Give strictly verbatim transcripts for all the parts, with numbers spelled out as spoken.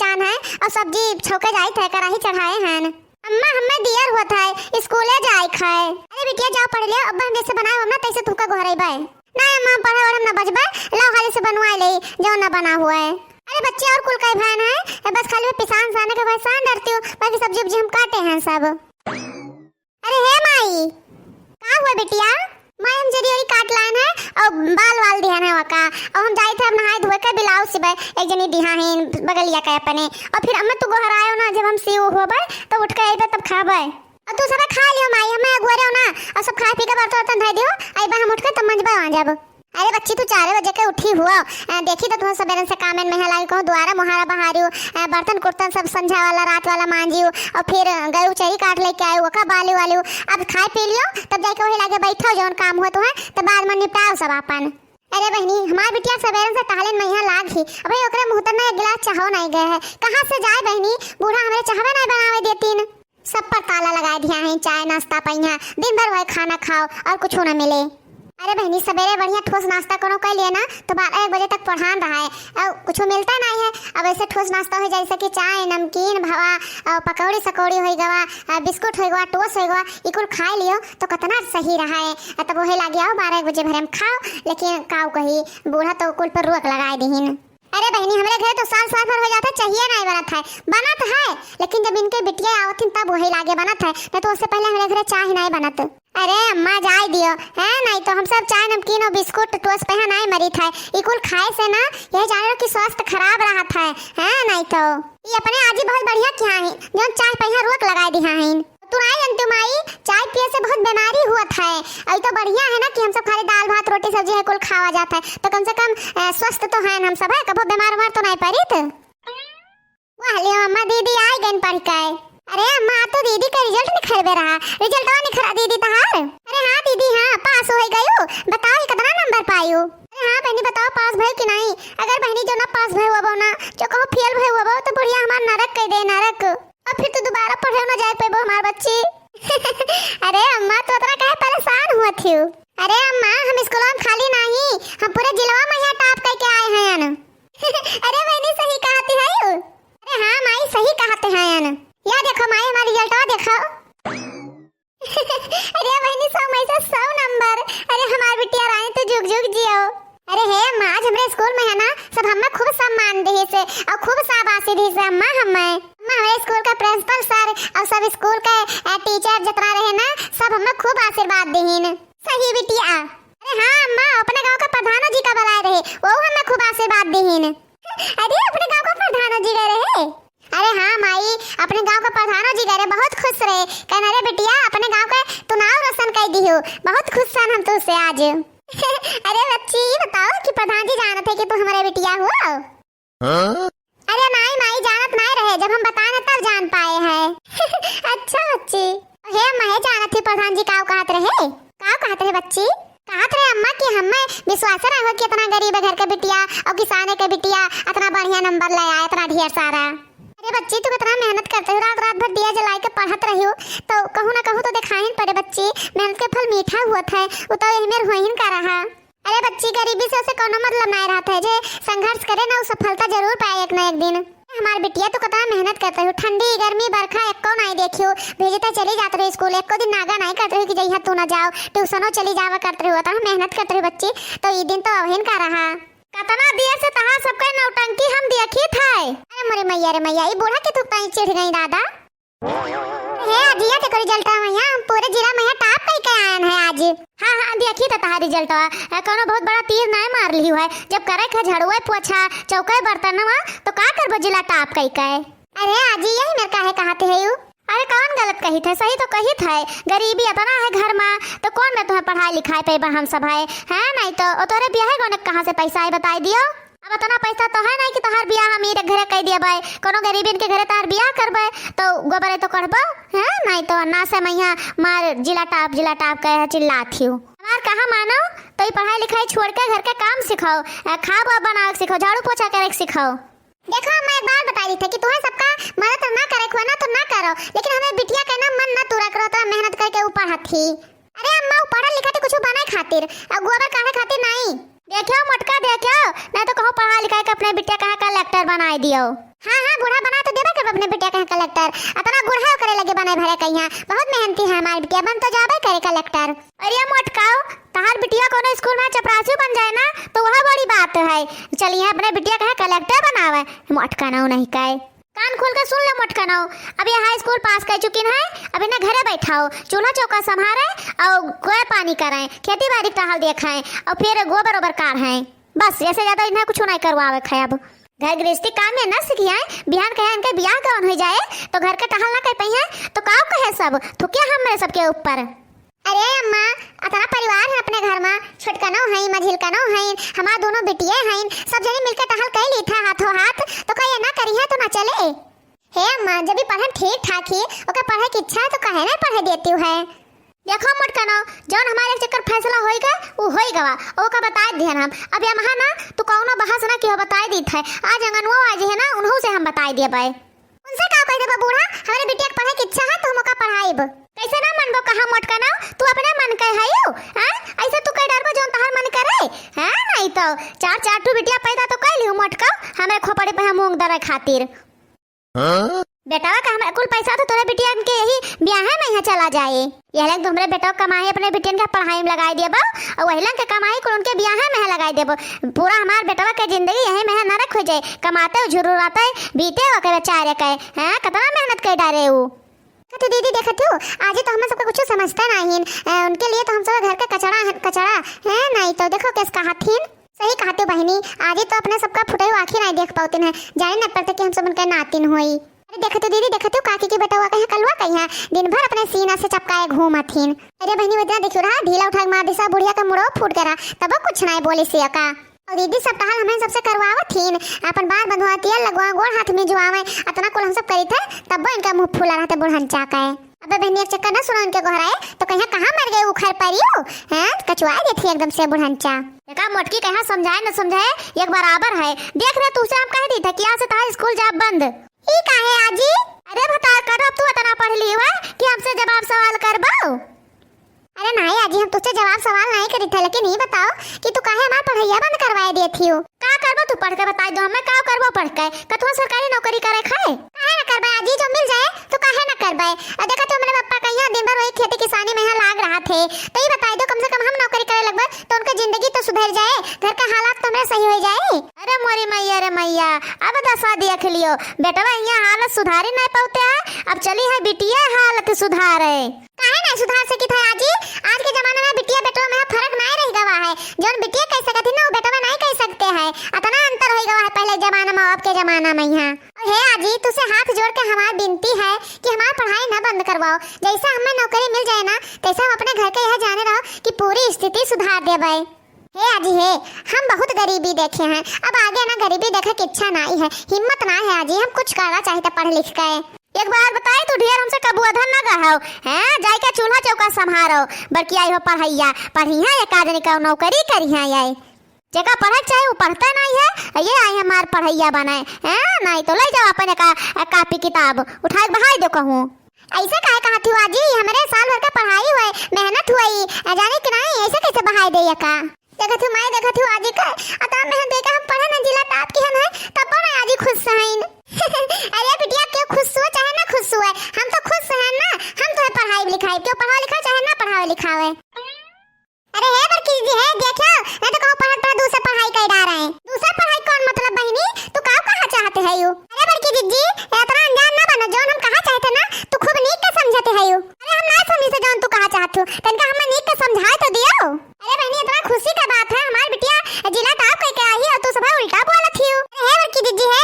चान है, और सब्जी छौके जाइत है, कराही चढ़ाए हैं। अम्मा, हमें दियर होत है, स्कूले जाए है। अरे बिटिया, जाओ पढ़ लियो, अब हम जैसे बनाए हम ना तैसे तुमका गोहराई बाय। नहीं अम्मा, हम पढ़े और हम ना बचबे, लाओ हाली से बनवाए ले, जो ना बना हुआ है। अरे बच्चे और कुल कई भाई हैं, ए बस खाली वे पिसान साने के भाई सान डरती हूँ, बाकी सब्जी उब्जी हम काटे हैं सब। अरे हे माई, का हुआ बिटिया? माई हम जरी ओरी काट लान है और बाल वाल दिहन है वका, और हम जाइत है अब नहाए धोए के ब्लाउज सिबे, एक जनी दिहा है बगलिया के अपने, और फिर अम्मा तू गोहरायो ना, जब हम सीव होबे तब उठ के अइबे तब खाबे। और तू सब खा लियो माई, हमें अगुअरे हो ना, और सब खाए पी के बर्तन वर्तन धोए दियो, अइबे हम उठ के तब मंजबे आ जाबो। अरे बच्ची, तू चारे बजे के उठी हुआ, अ, देखी तो तुम सबेरन से कामेन में हलाई कहूँ, दुआरा मोहारा बहारियो, अ, बर्तन कुर्तन सब संझा वाला रात वाला मांजियो, और फिर गरु चरी काट लेके आयो, ओका बाली वालियो। अब खाए पी लियो, तब जाके वही लागे बैठो, जौन काम हो तुहे, तब बाद में निपटाओ सब आपन। अरे बहनी, हमार बिटिया सबेरन से टहलेन में यहाँ लाग ही, अबे ओकरे मुँह तर ना एक गिलास चाहो नहीं गए है। कहाँ से जाए बहनी, बूढ़ा हमरे चाहवे नहीं बनावे देतीन। सब पर ताला लगाए दिया है, चाय नाश्ता पहिया, दिन भर वही खाना खाओ और कुछ ना मिले। अरे बहनी, सबेरे बढ़िया ठोस नाश्ता कोनो कर लिए ना, तो बारह एक बजे तक पढ़ान रहा है, और कुछ मिलता नहीं है। अब ऐसे ठोस नाश्ता हो, जैसे कि चाय, नमकीन, भवा, और पकौड़ी सकौड़ी हो गवा, और बिस्कुट हो गवा, टोस हो गवा, ई कुल खाए लियो तो कितना सही रहा है। और तब वही लागे आओ बारह एक बजे भरे हम खाओ, लेकिन काऊ कही, बूढ़ा तो कुल पर रोक लगाए दीहिन। अरे बहनी, हमरे घरे तो साल साल भर हो जाता, चाहिए नहीं बनत है, बनत है, लेकिन जब इनके बिटिया आवत हिन तब वही लागे बनत है, नहीं तो उससे पहले हमरे घरे चाय नहीं बनत। अरे अम्मा, जाए दियो, है नहीं तो हम सब चाय नमकीन और बिस्कुट टोस पे नहीं मरित है, ई कुल खाए से ना यही जाने लो कि स्वास्थ्य खराब रहत है, है नहीं तो। ये अपने आजी बहुत बढ़िया किया है, जो चाय पे रोक लगाए दिया है। तू नाई जनती माई, चाय पिए से बहुत बीमारी हुआ था। अई तो बढ़िया है ना कि हम सब खाली दाल भात रोटी सब्जी है कुल खावा जाता है, तो कम से कम, अ, स्वस्थ तो है हम सब, है कबो बीमार उमार तो नहीं पड़ित। वाह ले अम्मा, दीदी आई गइन पढ़ के। अरे अम्मा, तो दीदी का रिजल्ट निखरबे रहा, रिजल्टवा निखरा दीदी तहार। अरे हाँ दीदी हाँ, पास हो गयू। बताओ ये कितना नंबर पायू? अरे हाँ बहनी बताओ पास भयू कि नहीं? अगर बहनी जो ना पास भयू होबो ना, जो कहूँ फेल भयू होबो तो बुढ़िया हमार नरक कह दे नरक। अब फिर तू दोबारा पढ़े ना जाए पेबो हमार बच्ची। अरे अम्मा, तू इतना काहे परेशान हुआ थी? अरे अम्मा, हम स्कूल में खाली नहीं, हम पूरे जिलवा में यहाँ टॉप करके आए हैं। अरे बहनी, सही कहते हैं। अरे हाँ माई, सही कहते हैं। या देखो माई, हमार रिजल्टवा देखो। अरे बहनी, सौ में से सौ नंबर। अरे हमार बिटिया रानी, तू जुग जुग जियो। अरे हे अम्मा, आज हमरे स्कूल में है ना, सब हमें खूब सम्मान दिहिस और खूब शाबाशी दिहिस अम्मा हमें। अम्मा, हमरे स्कूल का प्रिंसिपल सर और सब स्कूल के, अ, टीचर जितना रहे ना, सब हमें खूब आशीर्वाद दिहिन। सही बिटिया। अरे हाँ अम्मा, अपने गांव के प्रधानो जी का बुलाए रहे, वो हमें खूब आशीर्वाद दिहिन। अरे अपने गांव का प्रधानो जी गए रहे? अरे हाँ माई, अपने गांव का प्रधानो जी गए रहे, बहुत खुश रहे। कहना रे बिटिया, अपने गांव का तू नाव रोशन कर दिहू, बहुत खुश सन हम तुझसे आज। अरे बच्ची, ये बताओ कि प्रधान जी जानत है कि तू हमारे बिटिया हुआ? हाँ? अरे नाई माई, जानत नाई रहे, जब हम बताए ना तब जान पाए हैं। अच्छा बच्ची। हे अम्मा, हे जानत ही प्रधान जी काव कहत रहे? काव कहत रहे बच्ची? कहत रहे अम्मा कि हमें विश्वास रहे हो कि इतना गरीब घर के बिटिया और किसाने के बिटिया इतना बढ़िया नंबर ले आए, इतना ढेर सारा। अरे बच्ची, तू कितना मेहनत करते हो, रात रात भर दिया जलाए के पढ़त रही हो, तो कहूँ ना कहूँ तो दिखाइन पड़े बच्ची, मेहनत के फल मीठा हुआ था, वो तो एहमेर हुआ ही का रहा। अरे बच्ची, गरीबी से उसे कोनो मतलब नाय रहत है, जे संघर्ष करे ना, उ सफलता जरूर पाए एक ना एक दिन। हमार बिटिया, तू कितना मेहनत करते हो, ठंडी, गर्मी, बरखा एको नाय देखियो, भेजते चली जात रही स्कूल, एको दिन नागा नाय करते रही कि जइहा तू ना जाओ, ट्यूशनो चली जावा करते रही, उतना मेहनत करते रही बच्ची, तो ई दिन तो अवहिन का रहा। कितना देर से तहार सबके नौटंकी हम देखी थे। अरे मोरे मैया रे मैया, ई बूढ़ा के तू कहीं चिढ़ गई दादा। हे अजिया, तेको रिजल्टवा मैया, हम पूरे जिला में यहाँ टॉप कई के आयन है आज। हाँ, हाँ, देखी तो तहार रिजल्टवा। ए, कोनो बहुत बड़ा तीर नाय मार लिहू है। जब करे के झड़ुए पोछा, चौके बर्तनवा, तो का करबो जिला टॉप कई के? अरे आजी, यही मेरे काहे कहते है यू? अरे कौन गलत कही थे, सही तो कही थे। गरीबी इतना है घर में, तो कौन में तुम्हें पढ़ाई लिखाई पे हम सब है, हैं? नहीं तो ओ तोरे बियाहे गोने कहाँ से पैसा आए बताई दियो। अब इतना पैसा तो है नहीं कि तोहार बियाह हम ई घरे कई दिया बाय, कोनो गरीबिन के घरे तोहार बियाह करबे तो गोबरे तो कढ़बो, हैं? नहीं तो ना से मैया मार जिला टाप, जिला टाप कहे चिल्लात हियो। हमार कहा मानो तो ई पढ़ाई लिखाई छोड़ के घर के काम सिखाओ, अ, खाब वाब बनावे के सिखाओ, झाड़ू पोछा करे के सिखाओ। देखो अम्मा, एक बार बता दी थे कि तुम्हें सबका मदद ना करे के हुआ ना तो ना करो, लेकिन हमें बिटिया के ना मन ना तूरा करो, तो मेहनत करके ऊ पढ़त ही। अरे अम्मा, ऊ पढ़ल लिखल तो कुछ बने खातिर, अब गोबर काढ़े खातिर नहीं। देखियो मोटका, देखियो, नहीं तो कहूँ पढ़ा लिखा के अपने बिटिया कहाँ कलेक्टर बनाए दियो। हाँ, हाँ, बूढ़ा बना तो देबे करब अपने बिटिया कहाँ कलेक्टर। अतना बूढ़ा ओकरे लगे बने भरे कहिया। बहुत मेहनती है हमारी बिटिया, बन तो जाबे करे कलेक्टर। अरे मोटकाऊ, तहार बिटिया कोनो स्कूल में चपरासी बन जाए ना, तो वह बड़ी बात है। चलिए अपने बिटिया कहाँ कलेक्टर बनावे, मोटकनऊ नहीं कहे। कान खोल के सुन ले मोटकनऊ, अब ये हाई स्कूल पास कर चुकिन है, अब इन्हें घरे बैठाओ, चूल्हा चौका संभारे और गोया पानी करें, खेती बाड़ी का हाल देखें और फिर गोबर ओबर काढ़ें। बस, ऐसे ज्यादा इन्हें कुछ नहीं करवावे खाए। अब घर गृहस्थी काम में न सीखियाए, बिहान कहे इनके बियाह गवन हो जाए तो घर के टहल ना कर पइहें, तो का कहे सब, थुकिया हमरे सबके ऊपर। अरे अम्मा, अतना परिवार है अपने घर में, छोटकनो है, मझिलकनो है, हमार दोनों बिटिये हैं, सब जने मिलके टहल कर ली था हाथों हाथ, तो का ये ना करिहे तो ना चले। हे अम्मा, जब भी पढ़न ठीक ठाक ही, ओके पढ़े की इच्छा है तो काहे ना पढ़े देती है। देखो मोटकनो, जौन हमारे एक चक्कर फैसला होई गए, उ होई गवा, ओका बताए दिहन हम। अब ये महा ना तू कौनो बहस ना किहो, बताए दीत है। आज अंगनवा आज है ना, उन्हों से हम बताए दिए बाय। उनसे का कह देबा बूढ़ा, हमारे बिटिया के पढ़े की इच्छा है तो हम ओका पढ़ाइब। कैसे ना मनबो कहा मोटकनो, तू अपने मन के हयू, हैं? ऐसे तू कह डरबो जौन तहार मन करे, हैं? नहीं तो चार चार ठू बिटिया पैदा तो कर लियो मोटका, हमें खोपड़ी पे हम मूंग दरे खातिर। हाँ? बेटवा का हमारे कुल पैसा तो तोरे बिटियन के यही ब्याहे में यहाँ चला जाए। यह लोग तो हमरे बेटवा कमाई अपने बिटियन के पढ़ाई में लगाई देबो, और वही लोग के कमाई कुल उनके ब्याहे में लगाई देबो। पूरा हमार बेटवा के जिंदगी यही में नरक हो जाए, कमाते झुर्राते बीते ओके बेचारे के, हैं? कितना मेहनत कर डारे उ। तो दीदी देखत हो, आज ही तो हम सबका कुछ समझता नहीं है, अ, उनके लिए तो हम सब घर का कचरा है, कचरा है, नहीं तो देखो कैसे कहा थीन। सही कहते हो बहिनी, आज ही तो अपने सबका फुटई आँखी नहीं देख पावतिन है, जाने न पड़ते कि हम सब उनके नातिन होई। अरे देखत हो दीदी, देखत हो काकी के बेटवा कहीं कलवा कहीं है, दिन भर अपने सीना से चपकाए घूमत हिन। अरे बहिनी, इतना देखियो रहा, ढीला उठा के मार दिसा, बुढ़िया का मुड़ो फूट गया, तब कुछ नहीं बोली से का। और दीदी सब टहल हमें सबसे करवावत हिन, अपन बार बंधवा, तेल लगवा, गोड़ हाथ में जुआवे, अतना कुल हम सब करी थे, तब इनका मुंह फूला रहते बुढ़न चाका है। अबे बहनी, एक चक्कर ना सुनो इनके गोहराए, तो कहीं कहाँ मर गए उखर परियो? हैं? कचुआ देती एकदम से बुढ़ंचा। देखा मोटकी, कहाँ समझाए न समझाए, एक बराबर है। देख रे, तुझसे हम कह दी था कि आज से तहार स्कूल जाब बंद। ई काहे आजी? अरे भतार कटो, अब तू इतना पढ़ ली हुआ कि हमसे जवाब सवाल करबो? अरे नहीं आजी, हम तुझसे जवाब सवाल नहीं करी थे, लेकिन ये बताओ कि तू काहे हमार पढ़ाइया बंद करवाए दिए थी हो? का करबो तू पढ़ के, बताई दो हमें, का करबो पढ़ के? कतवा सरकारी नौकरी करे खाए? काहे ना करबे आजी, जो मिल जाए तो काहे ना करबे? और देखा तो मेरे पापा कहिया दिन भर वही खेती किसानी में यहाँ लाग रहा थे, तो ये बताई दो कम से कम हम नौकरी करे लगबे तो उनका जिंदगी तो सुधर जाए, घर का हालात तो हमारे सही हो जाए। अरे मोरी मैया रे मैया, अब दशा देख लियो, बेटवा यहाँ हालत सुधारी नहीं पाते हैं, अब चली है बिटिया हालत सुधारे। काहे नहीं सुधार सकी था आजी? आज के जमाना में बिटिया बेटवा में फर्क नहीं रह गवा है। जौन बिटिया कह सकत ही ना, वो बेटवा नहीं कह सकते हैं। अतना अंतर हो गवा है पहले जमाना में, अब के जमाना में यहाँ। और हे आजी, तुझसे हाथ जोड़ के हमार विनती है कि हमार पढ़ाई ना बंद करवाओ। जैसा हमें नौकरी मिल जाए ना, तैसा हम अपने घर के यह जाने रहो कि पूरी स्थिति सुधार देबे। हे आजी हे, हम बहुत गरीबी देखे हैं, अब आगे ना गरीबी देखे के इच्छा नाई है, हिम्मत ना है आजी, हम कुछ करना चाहिए पढ़ लिख के। एक बार बताई, तू ढेर हमसे कबुआ धन ना गहव, हैं? जाई के चूल्हा चौका संभारो, बड़की आई हो पढ़ैया, पढ़ी हैं एक आदमी का नौकरी करी हैं ये। जेका पढ़े के चाहे वो पढ़ते नहीं है, ये आई हमार पढ़ैया बने, हैं? नहीं तो ले जाओ अपन का, कापी किताब उठा के बहाई दो कहूँ। ऐसे काहे कहत हो आजी? हमरे साल भर का पढ़ाई हुए, मेहनत हुई, जाने कि नहीं, ऐसे कैसे बहाई दे का? देखत हो माई, देखत हो आजी का, अतना मेहनत दे के हम पढ़े न जिला टॉप की हन है, तब पर आजी खुश हईन। अरे बिटिया, क्यों खुश हुआ चाहे ना खुश हुआ, हम तो खुश हैं ना, हम तो है पढ़ाई लिखाई, क्यों पढ़ाओ लिखाओ चाहे ना पढ़ाओ लिखाओ। अरे हे बड़की दीदी हे, देखो, ना तो कहूँ पढ़त पढ़त दूसर पढ़ाई कर डारे हैं। दूसर पढ़ाई कौन मतलब बहिनी, तू का कहा चाहते है यू? अरे बड़की दीदी, इतना अनजान ना बनो, जौन हम कहा चाहते ना, तू खूब नीक के समझते है यू। अरे हम ना समझी से जौन तू कहा चाहत हो, तनिका हमें नीक के समझाए तो दियो। अरे बहनी, इतना खुशी का बात है, हमारी बिटिया जिला टॉप करके आई है और तू सब उल्टा बोलत ही हो। अरे हे बड़की दीदी हे,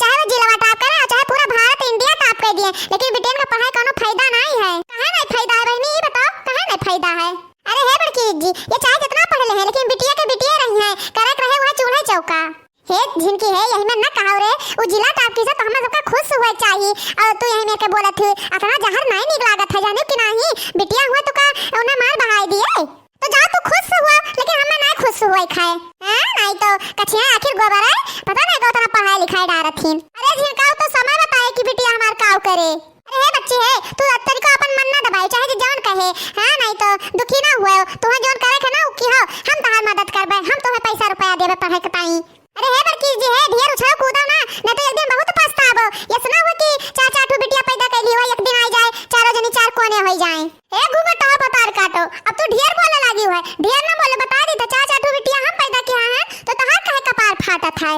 चाहे वो जिला टॉप करे, चाहे पूरा भारत इंडिया टॉप कर दिए, लेकिन बिटियन का पढ़ाई कोनो फायदा नहीं है। काहे नहीं फायदा है बहनी, ये बताओ, काहे नहीं फायदा है? अरे हे बड़की दीदी, ये चाहे जितना पढ़ ले हैं, लेकिन बिटिया के बिटिया रही हैं, करे के रहे वह चूल्हे चौका। हे झिनकी हे, यही में न कहो रे, उ जिला टॉप की से तो हमें सबका खुश हुए चाहिए, और तू यही में के बोलत हुई, अतना जहर नहीं निक लागत है, जाने कि नहीं, बिटिया हुए तो का उन्हें मार बहाई दिए, तो जा तू खुश हुआ, लेकिन हमें नहीं खुश हुए खाए, हैं? नहीं तो कछिया आखिर गोबर है, पता नहीं को उतना पढ़ाई लिखाई डारत थीन। अरे झिनका, तो समय बताए कि बिटिया हमार काव करे। अरे हे बच्ची हे, तू तनिको अपन मन ना दबाई, चाहे जे जौन कहे, हाँ, नहीं तो दुखी ना हुए, तुम्हें जौन करे के ना, उ की हो, हम तहार मदद करबे, हम तुम्हें पैसा रुपया देबे पढ़े के ताई। अरे हे बड़की जी, हे ढेर उछाव कूदो ना, ना तो एक दिन बहुत पछताबो। ऐसा ना हो कि चार चार ठो बिटिया पैदा कैली हो, एक दिन आई जाए, चारों जनी चार कोने होई जाए। हे घूंघट हो भतार काटो, अब तू ढेर बोले लागी हो, ढेर ना बोले, बता दी तो चार चार ठो बिटिया हम पैदा किया है, तो तहार काहे कपार फाटत है?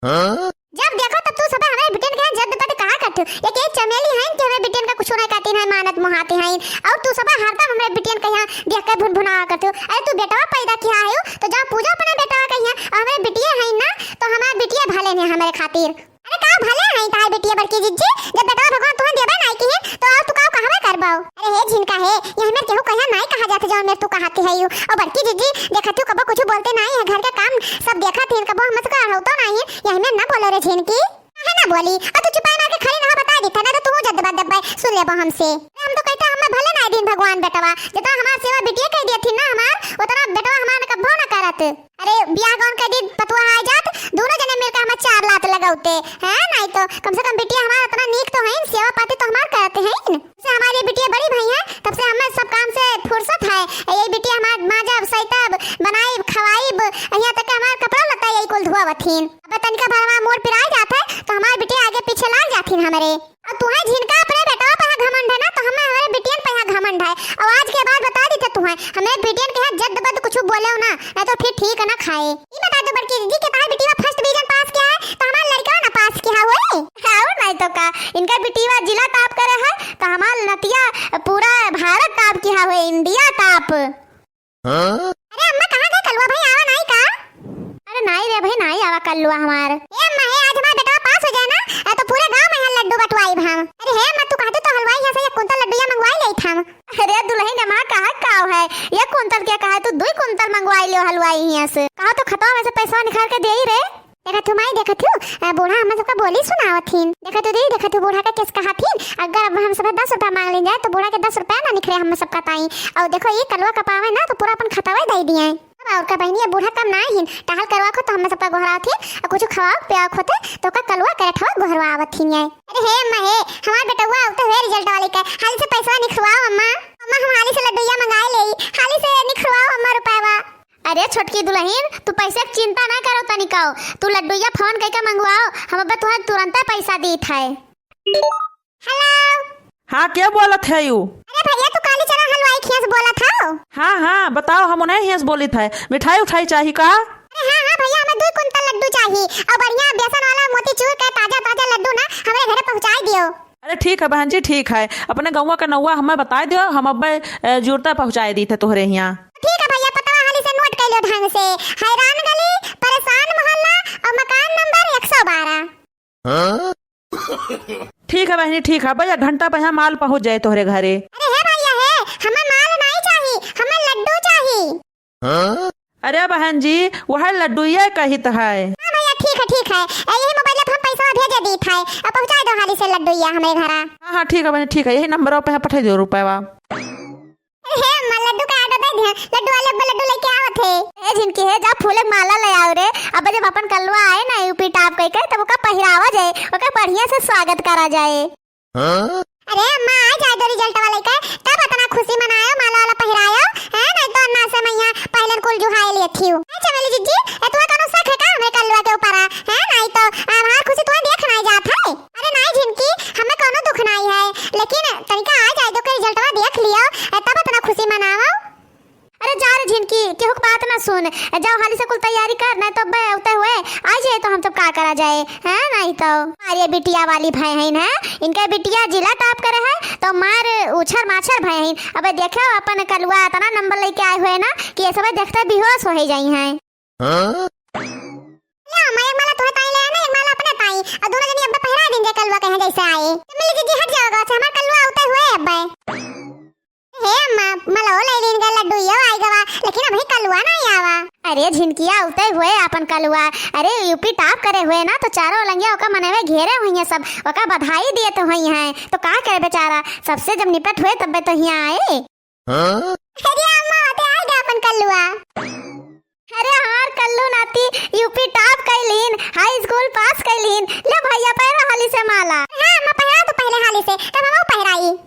हाँ? जब देखो तब तू सब हमरे बिटियन के जद बद कहा करत हो। एक एक चमेली हैं कि हमरे बिटियन का कुछ ना कहती हैं, मानत मोहाती हैं, और तू सब हरदम हमरे बिटियन के यहाँ देख के भुनभुनावा करत हो। अरे तू बेटवा पैदा किया है तो जा पूजा अपने बेटवा के यहाँ, और हमरे बिटिया हैं ना तो हमार बिटिया भले ने हमरे खातिर। अरे का भले हैं तार बिटिया बड़की जिज्जी, जब बेटवा भगवान तुहन देबे नहीं की तो और तू का कहबे करबो? अरे हे झिनका हे, ये हमें केहू कहिया नहीं कहा जात जो हमें तू कहती है यू। और बड़की जिज्जी देखत हो कबो कुछ बोलते नहीं है, घर का काम सब देखत हैं, कबो हमसे का अढ़ौतो नहीं है, ये हमें ना बोलो रे झिनकी। काहे ना बोली? और तू चुपाई मार के खड़ी रहा, बता दी था ना तो तू जद बद दब्बे सुन लेबो हमसे। अरे हम तो कहते हम भले ना दिन भगवान बेटवा, जितना हमार सेवा बिटिया कह दिया थी ना हमार, उतना बेटवा हमार कब्बो ना करत। अरे बियाह गौन कह दी पतुआ आ जात, दोनों जने मिलकर हमार चार लात लगौते हैं, नहीं तो कम से कम बिटिया हमार उतना नीक तो है, सेवा पाती तो हमार करते हैं। से हमारे बिटिया बड़ी भई है, तब से हमें सब काम से फुर्सत है। ये बिटिया हमार माजब, सैतब, बनाइब, खवाइब, यहाँ तक कि हमार कपड़ा लत्ता यही कुल धोवत हिन। अब तनिका भर हमार मोर पिराई जात है, तो हमार बिटिया आगे पीछे लाग जात हिन हमरे। और तुहे झिनका अपने बेटवा पे यहाँ घमंड है ना, तो हमें हमारे बिटियन पे यहाँ घमंड है। और आज के बाद बता दी थे तुहे, हमें बिटियन के यहाँ जद बद कुछ बोले हो ना, नहीं तो फिर ठीक ना खाए। ई बता दो बड़की दीदी के तार बिटिया first division पास किया है, तो हमार लड़का ना पास किया हुए। और नहीं तो का, इनका बिटिया जिला top करे है, तो हमार नतिया पूरा भारत top किया हुए, इंडिया top। हाँ? अरे अम्मा, कहाँ गए कलुआ भाई, आवा नाई का? अरे नाई रे भाई, नाई आवा कलुआ हमार। ए अम्मा, हे आज हमार बेटवा पास हो जाए ना, आ तो पूरे गांव में यहाँ लड्डू बंटवाई हम। अरे हे अम्मा, तू कहते तो हलवाई यहाँ से एक कुंतल लड्डू या मंगवाई ले था। अरे दुल्हन अम्मा, कहा काव है, एक कुंतल क्या कहा, तू दुई कुंतल मंगवाई लियो हलवाई यहाँ से। कहा तो खतवा में से पैसा निकाल के दे ही रे। देखत हूँ माई, देखत हूँ, अ, बूढ़ा हम सबका बोली सुनावत हिन। देखत हूँ दीदी, देखत हूँ बूढ़ा का केस कहा थिन, अगर अब हम सब दस रुपया मांग लें जाए तो बूढ़ा के दस रुपया ना निकले हम सबका ताई। और देखो ये कलुआ का पावे ना तो पूरा अपन खतवा दे दिए। अब और का बहनी, ये बूढ़ा कम ना हिन, टहल करवा को तो हम सबका गोहरावत हिन, और कुछ खवाओ पियाओ खोते तो का कलुआ करे ठवा गोहरवावत हिन ये। अरे हे अम्मा हे, हमार बेटवा आउते हुए result वाले का, हाली से पैसा निकलवाओ अम्मा। अम्मा हम हाली से लड्डुइया मंगाए ले, हाली से निकलवाओ अम्मा रुपयावा। अरे छोटकी दुल्हन, तू पैसे की चिंता ना करो तनिकाओ, तू लड्डुइया फोन कइके मंगवाओ, हम अबे तुहैं तुरंते पैसा दीत है। हेलो। हाँ, के बोलत है यू? अरे भैया, तू काली चना हलवाई खिया से बोलत हौ? हाँ, हाँ, बताओ, हम उन्हें हिया से बोलित है। मिठाई उठाई चाही का? अरे हाँ, हाँ भैया, हमें दुई कुंतल लड्डू चाही और बढ़िया बेसन वाला मोतीचूर के ताजा, ताजा लड्डू ना हमरे घरे पहुँचाई दियो। अरे ठीक है बहन जी, ठीक है, अपने गौवा का नौवा हमें बताई दियो, हम अब्बे, ए, जुरता पहुँचाई दीत है तोहरे हिया। ठीक है भैया, पतवा हाली से नोट कर लियो ढंग से। हैरान गली, परेशान मोहल्ला और मकान नंबर एक सौ बारह। हाँ? ठीक है बहनी, ठीक है, बस एक घंटा पहला माल पहुँच जाए तोहरे घरे। अरे हे भैया हे, हमें माल नहीं चाही, हमें लड्डू चाही। हाँ? अरे बहन जी, वह लड्डुइया कहित है। हाँ भैया, ठीक है, ठीक है, ए, यही मोबाइल पर हम पैसा भेजे दीत है, अब पहुँचा दो हाली से लड्डुइया हमरे घरा। हाँ, हाँ, ठीक है बहनी, ठीक है, यही नंबर पे पठा दो रुपया। हे अम्मा, लड्डू का order दे दिया, लड्डू वाले अब्बा लड्डू लेके आवत है। ए झिनकी हे, जा फूले के माला ले आओ रे। अब जब अपन कलुआ आए ना यूपी टॉप कह के, तब ओका पहिरावा जाए, ओका बढ़िया से स्वागत करा जाए। हाँ? अरे अम्मा, आ जाए दो result वाले के, तब इतना खुशी मनायो, माला वाला पहिरायो, है नहीं तो अन्ना से मैया पहले कुल जुहाए लिए थी। ए चमेली जिज्जी, ए तुम्हें कोनो शक है का हमरे कलुआ के ऊपर? है नहीं तो हमार खुशी तुम्हें देख नहीं जात है। अरे नाई झिनकी, हमें कोनो दुख नाई है, लेकिन तनिका आ जाए दो के रिजल्टवा देख लियो, ए, तब इतना खुशी मनावो। अरे जा रे झिनकी, केहू के बात ना सुन, ए, जाओ हाली से कुल तैयारी कर, नहीं तो अब्बे उते हुए आ जाए तो हम सब का करा जाए, हैं? नहीं तो अरे बिटिया वाली भय है ना, इनका बिटिया जिला टॉप करे है तो मार उछर माछर भय है। अबे देखो अपन कलुआ इतना नंबर लेके आए हुए ना कि ये सब देखते बेहोश हो ही जाई हैं। हाँ? लो, मैं एक माला तोहे ताई ले आना, एक माला अपने ताई, और दोनों जनी अब्बे पहिरा दिन जे कलुआ कहे जैसे आए। चमेली जिज्जी हट जाओ गाँव से, हमार कलुआ उते हुए अब्बे। हे अम्मा, माला ले लीन गए, लड्डू यो आई गवा, लेकिन अभी कलुआ नहीं आवा। अरे झिनकिया उते हुए अपन कलुआ, अरे यूपी टॉप करे हुए ना तो चारों लंगिया ओका मनवे घेरे हुई हैं सब, ओका बधाई दिए तो हुई हैं, तो का करे बेचारा, सबसे जब निपट हुए तब्बे तो हिया आए। हाँ? अरे अम्मा, होते आ गया अपन कल्लुआ। अरे हमार कल्लू नाती यूपी टॉप कैलीन, हाई स्कूल पास कैलीन। ले भैया, पहिरा हाली से माला। हाँ अम्मा, पहिरा तो पहले हाली से, तब हम पहिराई।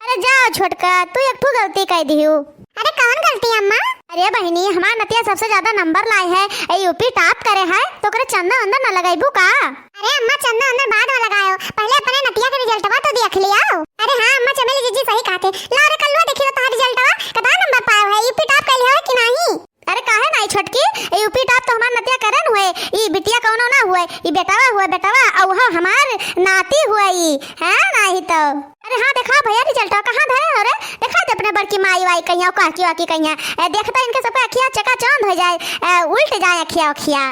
अरे जा छोटका, तू एक ठो गलती कर दिहू। अरे कौन गलती अम्मा? अरे बहिनी, हमार नतिया सबसे ज्यादा नंबर लाए है, ए यूपी टॉप करे है, तो ओकरे चंदा वंदा न लगइबू का? अरे अम्मा, चंदा वंदा बाद में लगायो, पहले अपने नतिया के रिजल्टवा तो देख लियाओ। अरे हाँ अम्मा, चमेली जीजी सही कहते। लाओ रे कल्लुआ, देखी तो तोहार रिजल्टवा, कितना नंबर पायो है, यूपी टॉप कइले है कि नहीं? अरे काहे नाई छोटकी, ए यूपी टॉप तो हमार नतिया करे न हुए, ई बिटिया कौनो ना हुए, ई बेटवा हुए, बेटवा, अउ हो हमार नाती हुए ई, है नाहीं तो। अरे हाँ, देखाओ भइया रिजल्टवा, कहाँ धरे हो रे? देखा दे अपने बड़की माई वाई कहिया, काकी वाकी कहिया। ए, देखता इनके सबका अखिया चकाचौंध हो जाए, ए, उल्ट जाए अखिया उखिया।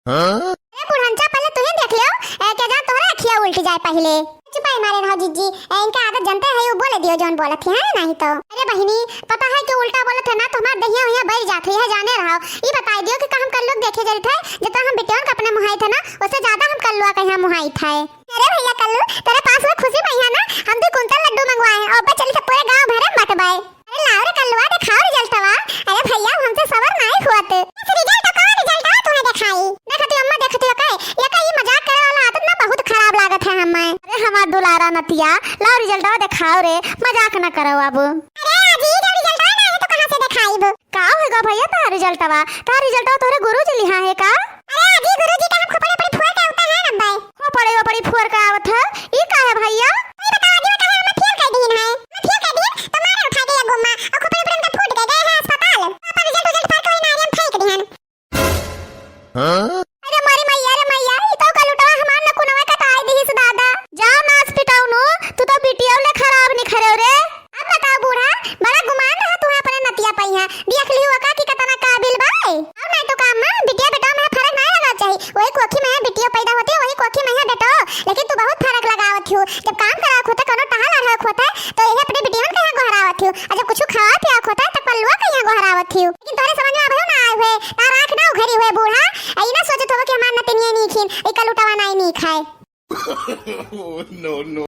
हाँ? अरे बुढ़नचा, पहले तुहीं देख लेओ, ए, के जान तोहरे अखिया उल्ट जाए पहले। चुपाई मारे रहो जीजी, ए, इनके आदत जनते है, वो बोले दियो जौन बोलत है, है नाहीं तो। अरे बहिनी, पता है कि उल्टा बोलत है ना, तो हमार दहिया उहिया बैठ जात है, जाने रहो। ई बताई दियो कि का हम कल्लुआ देखे जात है, जितना हम बिटियन का अपने मुहाइत है ना, उससे ज्यादा हम कल्लुआ कहिया मुहाइत है। अरे भइया कल्लू, तेरे पास में खुशी भइया ना, हम दो कुंतल लड्डू मंगवाए हैं, और बस चली तो पूरे गाँव भरे में बंटबाए। अरे लाओ रे कल्लुआ, देखाओ रिजल्टवा। अरे भइया, हमसे सबर नाई हुअत। बस रिजल्ट का रिजल्टवा तुम्हें देखाई। देखती अम्मा, देखती हो काहे? ये का ई मजाक करे वाला आदत ना बहुत खराब लागत है हमें। अरे हमार दुलारा नतिया, लाओ रिजल्टवा देखाओ रे, मजाक ना करो अब। अरे आजी, जब रिजल्टवा ना है तो कहाँ से देखाईब? का होएगा भइया तोहार रिजल्टवा? तोहार रिजल्टवा तोहरे गुरुजी लिहा है का? अरे आजी, गुरुजी के हम खोपड़ी ओपड़ी फोड़ के आवते हैं ना भाई। खोपड़ी ओपड़ी फोड़ के आवत है? ई का है भइया? ई बताओ आजी, वो काहे हमें फेल कर दीन है? हमें फेल कर दीन तो मारे उठा के ये गोमा और खोपड़ी ओपड़ी उनके फूट के गए हैं अस्पताल। पापा रिजल्ट उजल्ट फाड़ के वही नारियम फेंक दीहन। हाँ? अरे मोरी मैया रे मैया, ई तो कलुटवा हमार नकुनवा कटाई दिहिस दादा। जा नास पिटाउनु, तू तो बिटिया ले खराब निखरे रे। अब बताओ बूढ़ा, बड़ा गुमान रहा तुहा अपने नतिया पइहा। देख लिहु का कि कतना काबिल बा। और नहीं तो का अम्मा, बिटिया बेटा में फर्क नहीं रहना चाहिए। वही कोखी में बिटिया पैदा होती है, वही कोखी में है बेटो। लेकिन तू बहुत फर्क लगावत हो। जब काम करावत होता, कोनो टहल अढ़ावत होता, तो यही अपने बिटियन के यहाँ गोहरावत हो। और जब कुछ खावत पियावत होता, तो कल्लुआ के यहाँ गोहरावत हो। लेकिन तोहरे समझ में अबहू ना आए हुए, तार आँख ना उघरी हुए बूढ़ा। ई ना सोचत होबो कि हमार नतिनिया नीक हिन, ई कलुटवा नाई नीक है। Oh, no, no,